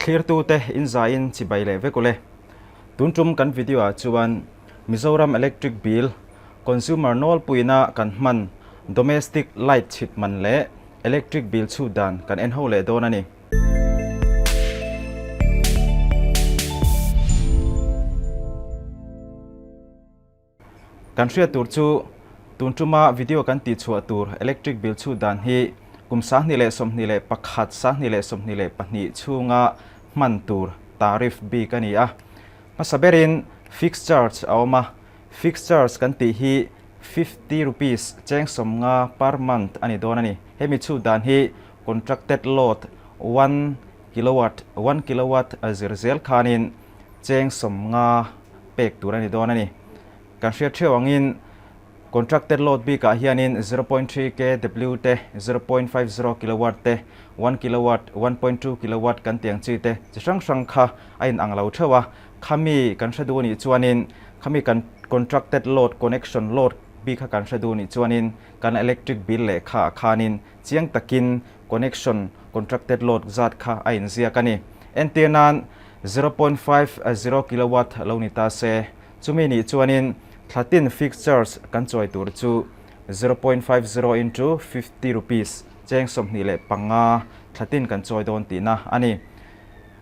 Thlirtute in zaiin chibai leh vek ule. Tun tum kan video ah chuan Mizoram Electric Bill Consumer nawlpuina kan hman Domestic Light chhit man leh Electric Bill chhut dan kan en ho leh dawn a ni. Kan hriat tur chu tun tuma video kan tih chhuah tur electric bill chhut dan hi kum 2021, 2022 chhunga hman tur tariff bik a ni a. Hmasa berin fixed charge a awm a, fixed charge kan tih hi 50 rupees cheng 50 per month a ni dawn a ni. Hemi chhut dan hi contracted load one kilowatt, one kilowatt zir zel khanin cheng 50 pek tur a ni dawn a ni. Kan hriat theuh angin contracted load bikah hianin 0.3 kW te, 0.50 kilowatt te, 1 kilowatt, 1.2 kilowatt kan tih ang chi te chi hrang hrang kha a inang lo theuh a. Khami kan hre duh anih chuanin khami kan contracted load, connection load bik kha kan hre duh anih chuanin kan electric bill lehkha ah khanin chiang takin connection contracted load zat kha a inziak a ni. Entir nan 0.50 kilowatt lo ni ta se, chumi nih chuanin thla tin fixed charge kan chawi tur chu 0.50 into 50 rupees cheng 25 thla tin kan chawi dawn tihna a ni.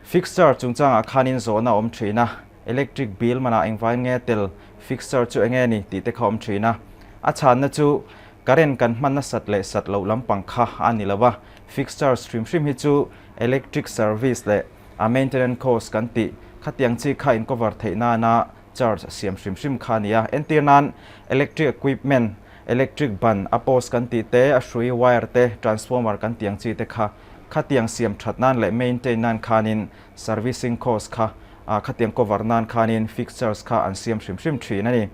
Fixed charge chungchangah khanin zawhna a awm thin a, electric bill manah engvai nge tel fixed charge chu enge ni tih te kha awm thin a. A chhanna chu current kan hman nasat leh sat loh lampang kha a ni lo a, fixed charge hrim hrim hi chu electric service leh a maintenance cost kan tih khatiang chi kha in cover theih nana charge siam hrim hrim kha a ni a. Entir nan electric equipment, electric ban a post kan tih te, a hrui wire te, transformer kan tih ang chi te kha khatiang siam that nan leh maintain nan khanin servicing cost kha khatiang cover nan khanin fixed charge kha an siam hrim hrim thin a ni.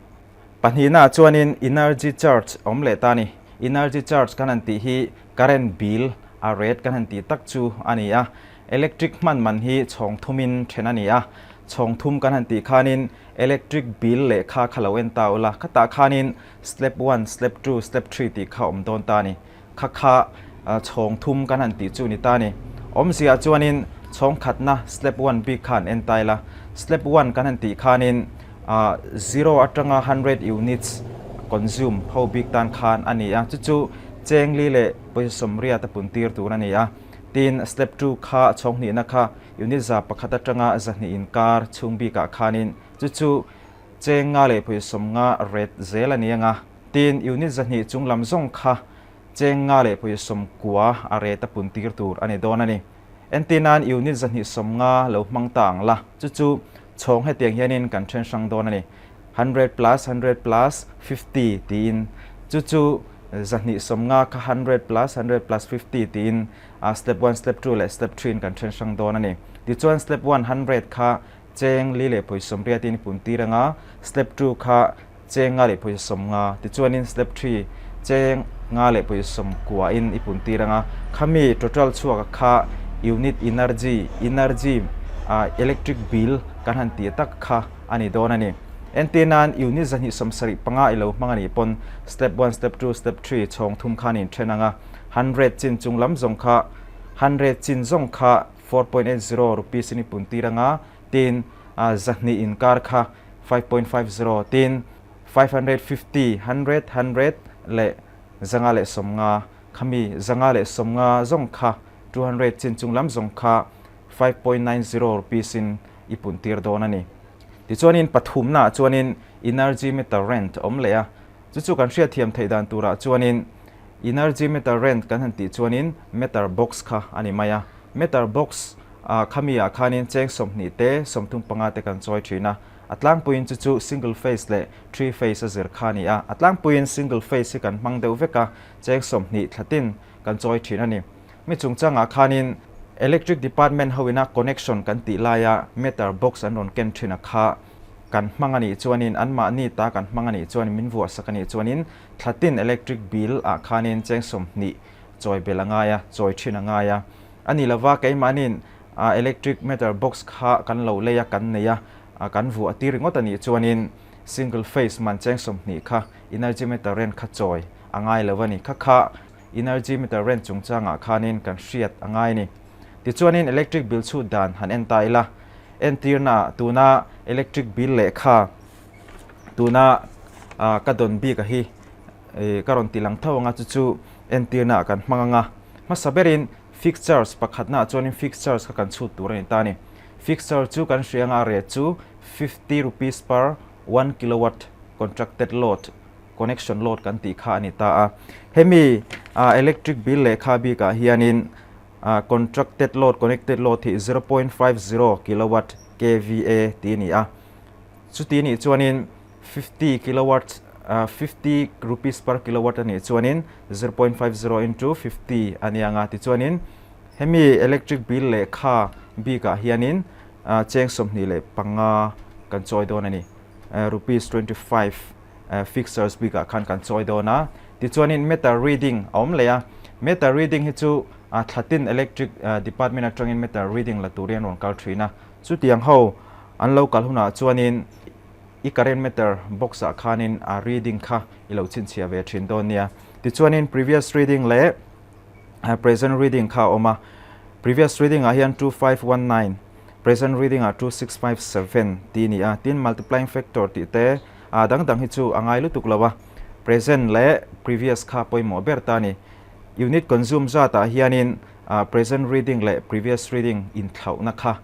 Pahnihnaah chuanin energy charge a awm leh ta a ni. Energy charge kan han tih hi current bill a rate kan han tih tak chu a ni a. Electric hman man hi chhawng thumin then a ni a. Chhawng thum kan han tih khanin electric bill lehkha kha lo en ta ula, khatah khanin slab one, slab two, slab three tih kha awm dawn ta a ni. Kha kha chhawng thum kan han tih chu ni ta a ni. Awmziah chuanin chhawng khatna slab one bik kha an en ta ila. Slab one kan han tih khanin zero atanga hundred units consume ho bik tan khan a ni a. Chu chu cheng li leh pawisa 80 a pun tir tur a ni a. Tin, slab two kha chhawng hnihna kha unit 100 atanga 200 inkar chhung bikah khanin chu chu cheng nga leh pawisa 50 rate zel a ni ang a. Tin, unit 200 chung lam zawng kha cheng nga leh pawisa 90 a rate a pun tir tur a ni dawn a ni. Entir nan unit 250 lo hmang ta ang la, chu chu chhawng hetiang hianin kan then hrang dawn a ni, hundred plus hundred plus fifty tiin, chu chu 250 kha hundred plus hundred plus fifty tiin step one, step two leh step three in kan then hrang dawn a ni. Tichuan step one hundred kha cheng li leh pawisa 80 in i pun tir ang a, step two kha cheng nga leh pawisa 50, tichuanin step three cheng nga leh pawisa 90 in i pun tir ang a, khami total chhuak kha unit energy, energy electric bill kan han tih tak kha a ni dawn a ni. Entir nan unit 275 i lo hmang a nih pawn step one, step two, step three chhawng thum khan in then ang a, hundred chin chung lam zawng kha hundred chin zawng kha 4.80 rupees in i pun tir ang a, tin 200 inkar kha 5.50 tin 550, hundred, hundred leh 150 khami 150 zawng kha 200 chin chung lam zawng kha 5.90 rupees in i pun tir dawn a ni. Tichuanin pathumnaah chuanin energy meter rent a awm leh a, chu chu kan hriatthiam theih dan turah chuanin energy meter rent kan han tih chuanin meter box kha a ni mai a. Meter box khami ah khanin cheng 20 te 35 te kan chawi thin a, a tlangpuiin chu chu single phase leh three phase a zir kha a ni a, a tlangpuiin single phase hi kan hmang deuh vek a, cheng 20 thla tin kan chawi thin a ni. Mi chungchangah khanin electric department hoina connection kan tih laia meter box an rawn ken thin a kha kan hmang a nih chuanin anmahni ta kan hmang a nih chuanin min vuahsak a nih chuanin thla tin electric bill ah khanin cheng 20 chawi bel a ngai a, chawi thin a ngai a. A ni lova keimahniin electric meter box kha kan lo lei a, kan nei a, kan vuah tir ringawt a nih chuanin single phase man cheng 20 kha energy meter rent kha chawi a ngai lo a ni. Kha kha energy meter rent chungchangah khanin kan hriat a ngai a ni. Tichuanin electric bill chhut dan han en ta ila, entirnaah tuna electric bill lehkha tuna ka dawn bik a hi ka rawn ti lang tho anga chu chu entirnaah kan hmang anga hmasa berin fixed charge pakhatnaah chuanin fixed charge kha kan chhut tur a ni ta a ni. Fixed charge chu kan hria anga a rate chu 50 rupees per 1 kilowatt contracted load, connection load kan tih kha a ni ta a. Hemi electric bill lehkha bikah hianin contracted load, connected load hi 0.50 kilowatt kva tih a ni a. Chuti nih chuanin 50 kilowatt, 50 rupees per kilowatt a nih chuanin 0.50 into 50 a ni ang a. Tichuanin hemi electric bill lehkha bikah hianin Cheng 25 kan chawi dawn a ni. Rupees 25 fixers bikah khan kan chawi dawn a. Tichuanin meter reading a awm leh a. Meter reading hi chu thlatin electric department atangin meter reading la turin an rawn kal thin a. Chutiang ho an lo kal hunah chuanin i current meter box ah khanin a reading kha i lo chhinchhiah ve thin dawn nia. Tichuanin previous reading leh present reading kha a awm a, previous reading ah hian 2519, present reading ah 2657 tih a ni a, tin multiplying factor tih te ah dang dang hi chu a ngai lutuk lo a, present leh previous kha pawimawh ber ta a ni. Unit consume zat ah hianin present reading leh previous reading inthlauhna kha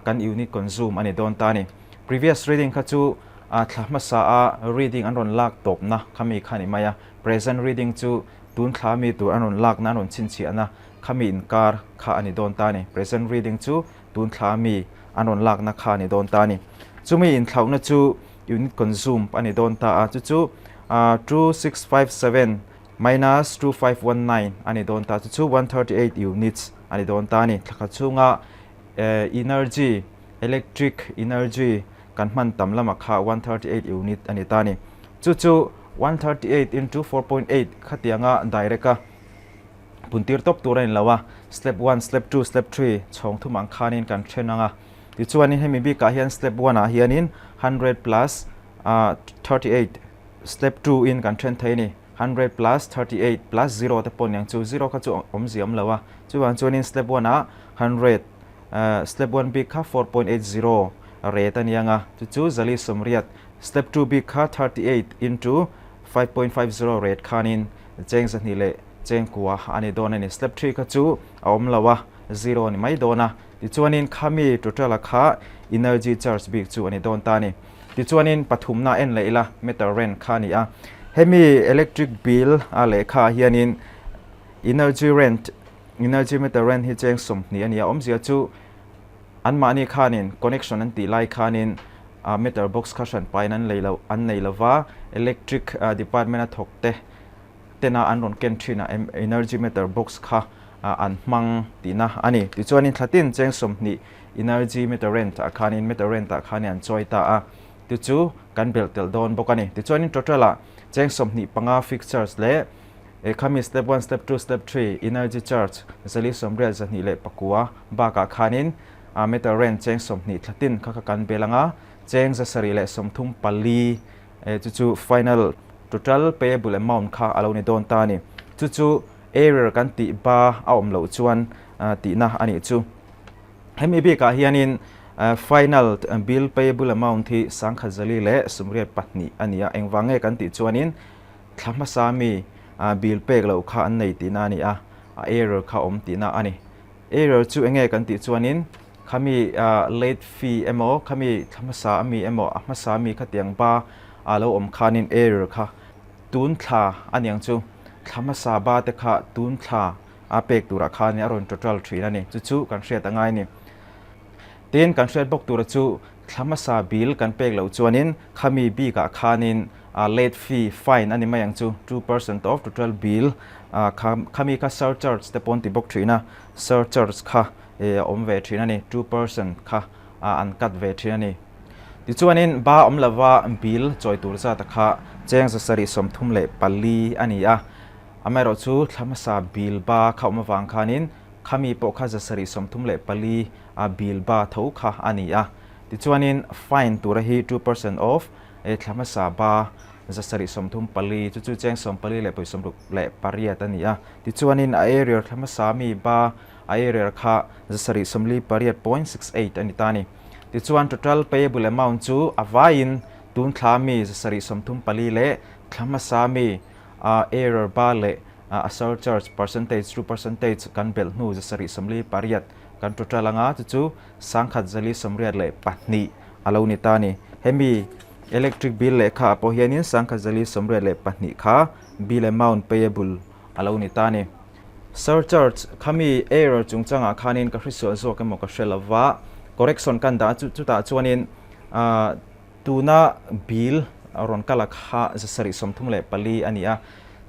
kan unit consume a ni dawn ta a ni. Previous reading kha chu thla hmasa a reading an rawn lak tawpna khami kha a ni mai a, present reading chu Tun thla mi tur an rawn lakna an rawn chhinchhiahna kha mi inkar kha a ni dawn ta a ni. Present reading chu tun thla mi an rawn lakna kha a ni dawn ta a ni. Chumi inthlauhna chu unit consumed a ni dawn ta a, chu chu 2657 minus 2519 a ni dawn ta, chu chu 138 units a ni dawn ta a ni. Thla khat chhunga energy, electric energy kan hman tam lamah kha 138 unit a ni ta a ni. Chu chu 138 into 4.8 khatianga direct a puntir tawp tur a ni lo a, step one, step two, step three chhawng thum ang khanin kan then ang a. Tichuanin hemi bikah hian step one ah hianin 100 plus 38 step two in kan then thei a ni. 100 plus 38 plus zero te pawh niang chu zero kha chu awmzia awm lo a. Chuvang chuanin step one ah 100 step one bik kha 4.80 rate a ni ang a, chu chu zali 80 Step 2 bik kha 38 into 5.50 rate khanin cheng 209 a ni dawn a ni. Step 3 kha chu a awm lo a, zero a ni mai dawn a. Tichuanin khami total a kha energy charge bik chu a ni dawn ta a ni. Tichuanin pathumna en leh ila meter rent kha a ni a. Hemi electric bill a lehkha ah hianin energy rent, energy meter rent hi cheng 20 a ni a. Awmzia chu anmahni khanin connection an tih lai khanin meter box kha hran pahin an lei lo an nei lova electric department a thawk te tena an rawn ken thin a energy meter box kha an hmang tihna a ni. Tichuanin thlatin cheng 20 energy meter rent ah khanin meter rent ah khanin an chawi ta a, ti chu kan belh telh dawn bawk a ni. Tichuanin total ah cheng 25 fixed charge leh khami step one, step two, step three energy charge 480 209 bakah khanin A meter rent cheng 20 thlatin kha kha kan bel anga, cheng 734 chu chu final total payable amount kha a lo ni dawn ta a ni. Chu chu error kan tih ba a awm loh chuan tihna a nih chu. Hemi bikah hianin final bill payable amount hi 1182 a ni a, engvang nge kan tih chuanin thla hmasa mi bill pek loh kha an nei tihna a ni a, a error kha awm tihna a ni. Error chu enge kan tih chuanin khami late fee emaw khami thla hmasa ami emaw a hmasa ami khatiang ba a lo awm khanin error kha tun thla a niang chu thla hmasa ba te kha tun thla a pek turah khanin a rawn total thin a ni. Chu chu kan hriat a ngai a ni. Tin kan hriat bawk tura chu thla hmasa bill kan pek loh chuanin khami bikah khanin late fee fine a ni mai ang chu, 2% of total bill kha khami kha surcharge te pawh an ti bawk thin a, surcharge kha a awm ve thin a ni, 2% kha an cut ve thin a ni. Tichuanin ba awm lova bill chawi tur zat a kha cheng 734 a ni a, amaherawhchu thla hmasa bill ba kha awm avang khanin khami pawh kha 734 a bill ba tho kha a ni a. Tichuanin fine tura hi 2% of E thla hmasa ba 734 chu chu cheng 48 a ni a. Tichuanin a area thla hmasa mi ba A arrear kha 748.68 a ni ta a ni. Tichuan total payable amount chu a vaiin tun thla mi 734 leh thla hmasa mi arrear ba leh a surcharge percentage 2 percentage kan belh hnu 748 kan total anga chu chu 1482 a lo ni ta a ni. Hemi electric bill lehkha ah pawh hianin 1482 kha bill amount payable a lo ni ta a ni. Surcharge khami error chungchangah khanin ka hresual zawk emaw ka hre lova, correction kan dah a chu chutah chuanin tuna bill rawn kal a kha 734 a ni a,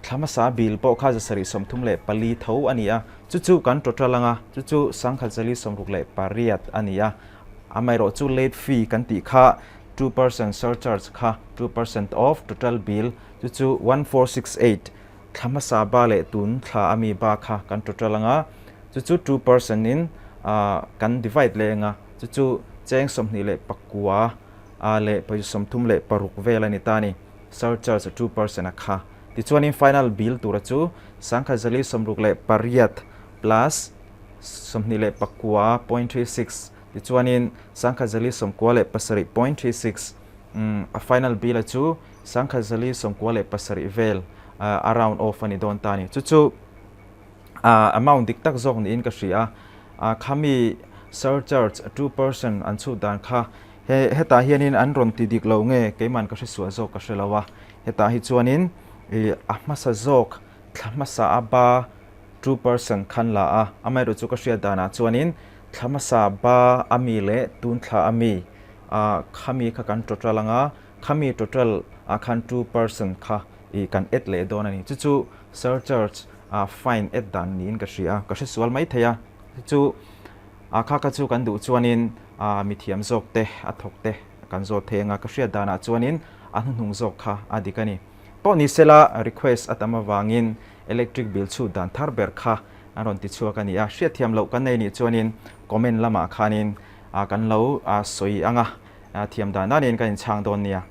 thla hmasa bill pawh kha 734 tho a ni a, chu chu kan total anga chu chu 1468 a ni a, amaherawh chu late fee kan tih kha 2% surcharge kha 2% of total bill chu chu 1468 Thla hmasa ba leh tun thla a mi ba kha kan total anga, chu chu 2% in kan divide leh anga, chu chu cheng 29 leh pawisa 36 vel a ni ta a ni, surcharge 2% a kha. Tichuanin final bill tura chu 1468 plus 29.36 tichuanin 1497.36 a final bill a chu 1497 vel a round off a ni dawn ta a ni. Chu chu amount dik tak zawk niin ka hria a, khami surcharge 2% an chhut dan kha he hetah hianin an rawn ti dik lo nge keiman ka hresuah zawk ka hre lo a, hetah hi chuanin a hmasa zawk thla hmasa a ba 2% khan la a, amaherawhchu chu ka hriat danah chuanin thla hmasa ba a mi leh tun thla a mi khami kha kan total anga Khami total ah khan 2% kha i kan add leh dawn a ni. Chu chu surcharge ah fine add dan niin ka hria a, ka hre sual mai thei a. Chu chu ah kha kha chu kan duh chuanin ah mithiam zawk te a thawk te kan zawt thei anga ka hriat danah chuanin a hnuhnung zawk kha a dik a ni. Pawh ni sela request a tam avangin electric bill chhut dan thar ber kha an rawn ti chhuak a ni a. Hriatthiam loh kan nei nih chuanin comment lamah khanin ah kan lo sawi ang a. Thiam dan danin kan inchhang dawn nia.